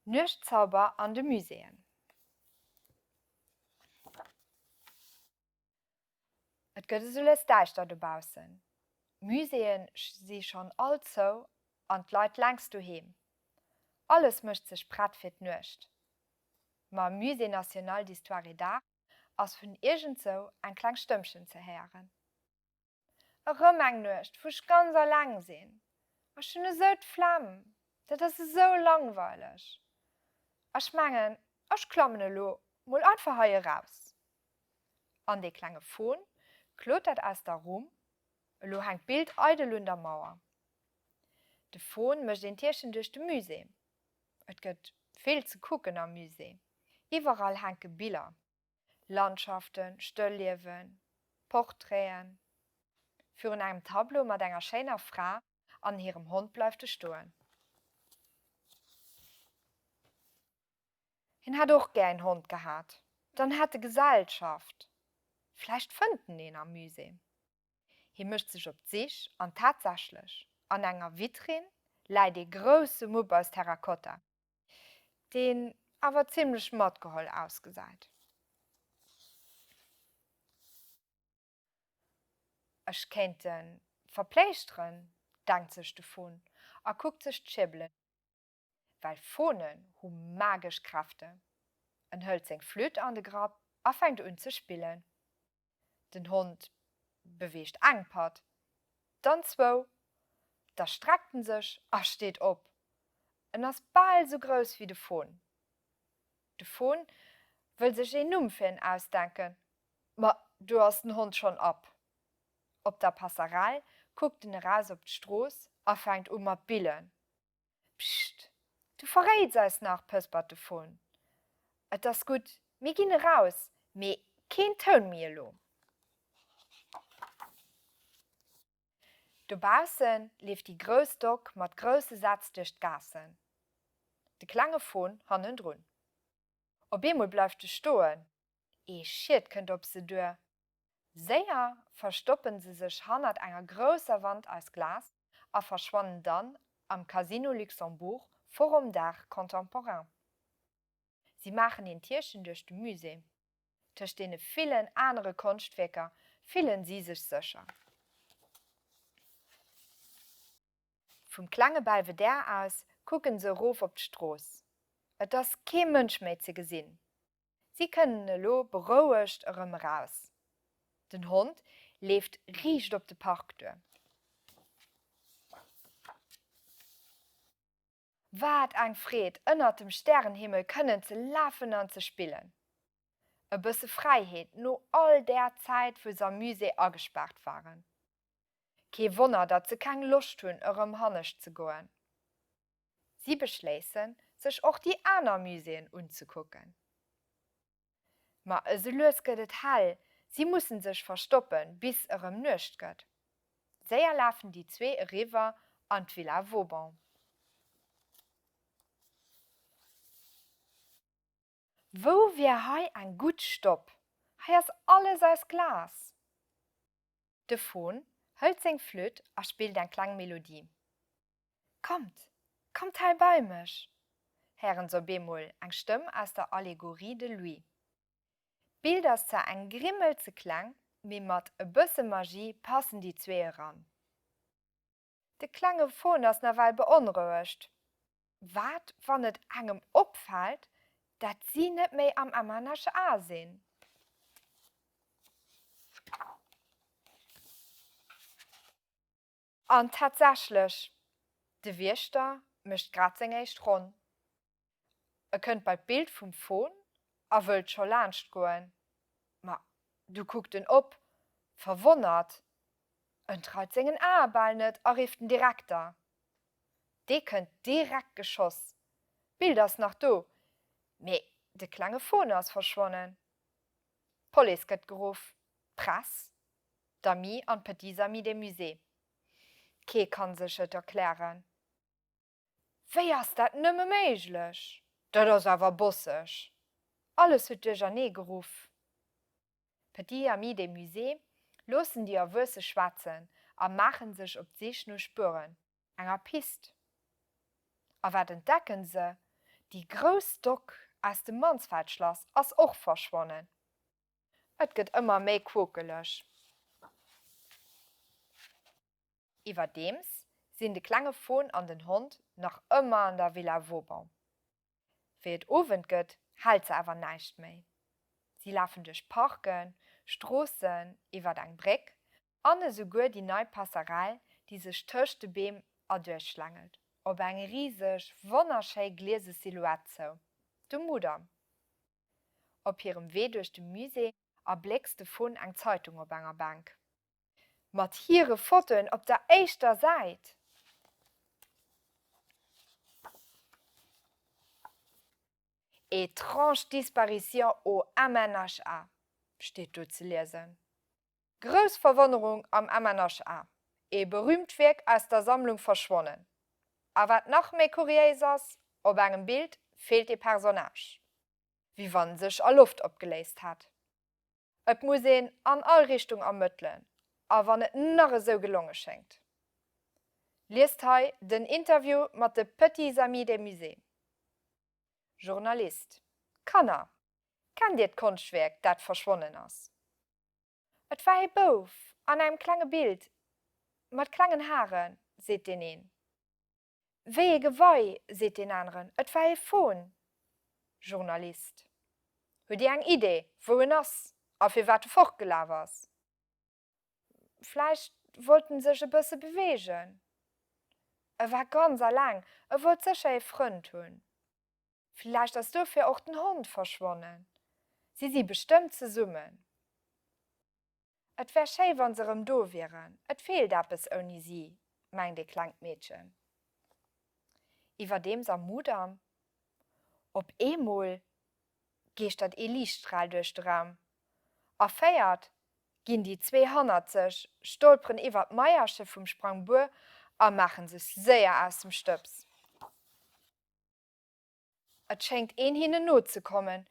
Nuechtzauber an de Muséeën. Et gëtt esou lues däischter dobaussen. D'Muséeë si schonn all zou an d'Leit längst doheem. Alles mécht sech prett fir d'Nuecht. Ma am Musée national d'histoire et d'art ass vun iergendzou eng kleng Stëmmchen ze héieren. Erëm eng Nuecht, wou ech ganz alleng sinn. Ech hunn esou d'Flemm. Dat ass esou langweileg. Ech mengen, ech klammen elo mol einfach hei eraus. An dee klenge Fon klotert aus der Rumm. Elo hänkt d'Bild eidel un der Mauer. De Fon mécht een Tierchen duerch de Musée. Et gëtt vill ze kucken am Musée. Iwwerall hänke Biller. Landschaften, Stëllliewen, Portraiten. Virun engem Tableau mat enger schéiner Fra an hirem Hond bleift e stoen. Hien hätt och gär een Hond gehat, dann hätt e Gesellschaft. Vläicht fënnt en een am Musée. Hie mécht sech op d'Sich an tatsächlech, an enger Vitrinn läit ee grousse Mupp aus Terrakotta. deen awer zimlech matgeholl ausgesäit. Ech kéint en verpléischteren, denkt sech de Fon a kuckt sech d'Schierbelen un, well Fonen hu magesch Kräfte. En hëlt seng Flütt an de Grapp a fänkt un ze spillen. Den Hond beweegt eng Patt, dann zwou, da streckt en sech a steet op. En ass bal sou grouss wéi de Fon. De Fon wëll sech een Numm fir en ausdenken, ma do ass den Hond schonn ab. Op der Passerell kuckt en eraus op d'Strooss a fänkt u mat billen. Pscht, du verréits eis nach, pëspert de Fon. Et ass gutt, mir ginn eraus, mee keen Toun méi elo. Dobausse leeft déi grouss Dogg mat grousse Sätz duerch d'Gaassen, de klenge Fon hannendrun. Op eemol bleift e stoen, ee Schiet kënnt op se duer. Séier verstoppe se sech hannert enger grousser Wand aus Glas a verschwannen dann am Casino Luxembourg Forum d'Art Contemporain. Si maachen een Tierchen duerch de Musée. Tëscht deene villen anere Konschtwierker fillen si sech sécher. Vum klenge Belvedere aus kucken se erof op d'Strooss. Et ass kee Mënsch méi ze gesinn. Si kënnen elo berouegt erëm eraus. Den Hond leeft riicht op de Park duer. Wat eng Freed, ënnert dem Stärenhimmel kënnen ze lafen an ze spillen! E bësse Fräiheet no all där Zäit, wou se am Musée agespaart waren. Kee Wonner, datt se keng Loscht hunn, erëm hannescht ze goen. Si beschléissen, sech och déi aner Muséeën unzekucken. Ma esou lues gëtt et hell, si mussen sech verstoppen, bis erëm Nuecht gëtt. Séier lafen déi zwee eriwwer an d'Villa Vauban. Wou wier hei eng gutt Stopp? Hei ass alles aus Glas! De Fon hëlt seng Flütt a spillt eng kleng Melodie. Kommt, kommt hei bei mech! héieren se op eemol eng Stëmm aus der Allégorie de Louis. D'Bild ass zwar eng Grimmel ze kleng, mee mat e bësse Magie passen déi zwee eran. De klenge Fon ass nawell beonrouegt. Wat wann et engem opfält, dat si net méi am MNHA sinn? An tatsächlech, de Wiechter mécht grad seng éischt Ronn. E kënnt bei d'Bild vum Fon a wëllt scho laanscht goen. Ma du kuckt en op, verwonnert, en traut sengen Ae bal net a rifft den Direkter. Dee kënnt direkt geschoss. D'Bild ass nach do, mee de klenge Fon ass verschwonnen. D'Police gëtt geruff, d'Press, d'Amis an d'Petits Amis des Musées. Kee kann sech et erklären. Wéi ass dat nëmme méiglech? Dat ass awer bosseg! Alles huet duerchernee geruff. D'Petits Amis des Musées loossen déi Erwuesse schwätzen a maache sech op d'Sich no Spueren, enger Pist. A wat entdecken se? Déi grouss Dock aus dem Mansfeldschlass ass och verschwonnen. Et gëtt ëmmer méi quokeleg. Iwwerdeems sinn de klenge Fon an den Hond nach ëmmer an der Villa Vauban. Wéi et Owend gëtt, hält se awer näischt méi. Si lafen duerch Parken, Stroossen, iwwert eng Bréck an esouguer déi nei Passerell, déi sech tëscht de Beem erduerch schlängelt, op eng riseg, wonnerschéi gliese Silhouette zou, de Mudam. Op hirem Wee duerch de Musée erbléckst de Fon eng Zeitung op enger Bänk. Mat hire Fotoen op der éischter Säit! Étrange disparition au MNHA steet do ze liesen. Grouss Verwonnerung am MNHA, ee berüümt Wierk aus der Sammlung verschwonnen. A wat nach méi kuriéis ass, op engem Bild feelt ee Personnage. Wéi wann en sech a Loft opgeléist hätt. Et muss een an all Richtung ermëttelen, a wann et nach esou gelonge schéngt. Liest hei den Interview mat de Petits Amis des Musées. Journalist, Kanner, kennt Dir d'Konschtwierk, dat verschwonnen ass? Et war ee Bouf an engem klenge Bild mat klengen Haren, seet deen een. Wéi ee Gewei, seet deen aneren, et war ee Fon. Journalist, Hutt Dir eng Idee, wou en ass a firwat e fortgelaf ass? Vläicht wollt en sech e bësse beweegen. E war ganz alleng, e wollt sécher ee Frënd hunn. Vläicht ass dofir och den Hond verschwonnen. Si si bestëmmt zesummen. Et wär schéi, wa se erëm do wieren. Et feelt eppes ouni si, mengt ee klengt Meedchen. Iwwerdeems am Mudam. Op eemol geeschtert ee Liichtstral duerch de Raum. Erféiert ginn déi zwee hannert sech, stolperen iwwer d'Maierche vum Sprangbuer a maache sech séier aus dem Stëbs. Et schéngt een hinnen nozekommen,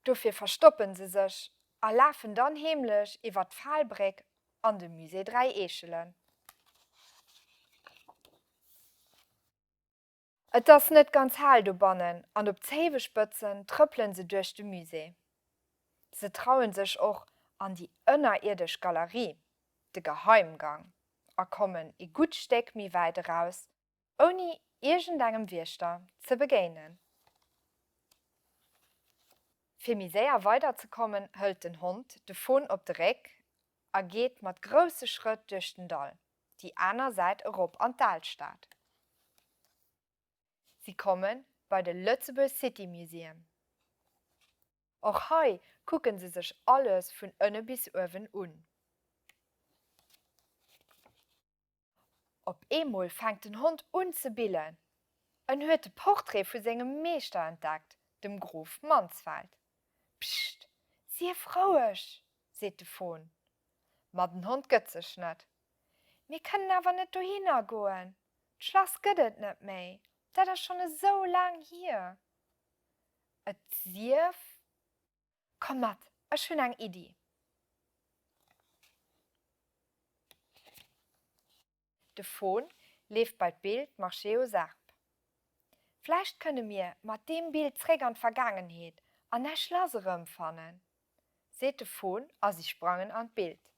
dofir verstoppen se sech a lafen dann heemlech iwwer d'Faalbréck an de Musée 3 Eechelen. Et ass net ganz hal dobannen an op Zéiwespëtzen trëppelen se duerch de Musée. Se trauen sech och an déi ënnerierdesch Galerie, de Geheimgang, a kommen ee gutt Stéck méi wäit eraus, ouni iergendengem Wiechter ze begéinen. Fir méi séier weiderzekommen, hëlt den Hond de Fon op de Réck a geet mat grousse Schrëtt duerch den Dall. déi aner Säit erop an d'Alstad. Si komme bei de Lëtzebuerg City Museum. Och hei kucke se sech alles vun ënne bis uewen un. Op eemol fänkt den Hond un ze billen. En huet de Portrait vu sengem Meeschter entdeckt, dem Grof Mansfeld. Pscht, sief roueg, seet de Fon. Ma den Hond gëtt sech net. Mir kënnen awer net dohinner goen, d'Schlass gëtt et net méi, dat ass schonn esou laang hier. Et sief, komm mat, ech hunn eng Iddi. De Fon leeft bei d'Bild Marché aux arbres. Vläicht kënne mir mat deem Bild zréck an d'Vergaangenheet an äi Schlass erëmfannen, seet de Fon a si sprangen an d'Bild.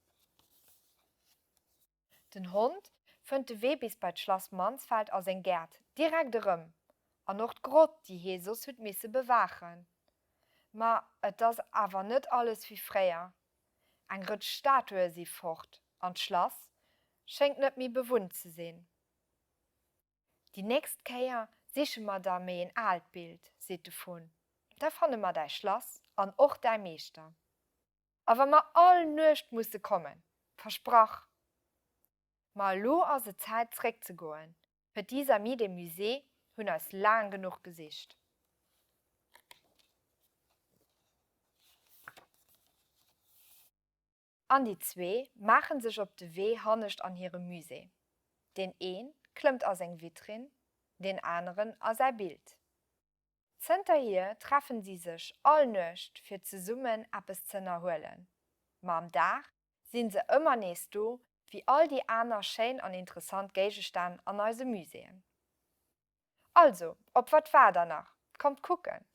Den Hond fënnt de Wee bis bei d'Schlass Mansfeld a seng Gäert direkt erëm an och d'Grott, déi hee soss huet misse bewaachen. Ma et ass awer net alles wéi fréier. Eng Rëtsch Statue si fort an d'Schlass schéngt net méi bewunnt ze sinn. Déi nächst Kéier siche mer da méi een aalt Bild, seet de Fon, da fanne mer däi Schlass an och däi Meeschter. A wa mer all Nuecht musse kommen, versprach! Ma elo ass et Zäit zréckzegoen, d'Petits Amis des Musées hunn eis laang genuch gesicht. An déi zwee maachen sech op de Wee hannescht an hire Musée. Deen ee klëmmt a seng Vitrinn, deen aneren a säi Bild. Zënterhier treffen si sech all Nuecht fir zesummen eppes z'ënnerhuelen. Ma am Dag sinn se ëmmer nees do, wéi all déi aner schéin an interessant Géigestänn an eise Muséeën. Also, op wat waart der nach? Kommt kucken!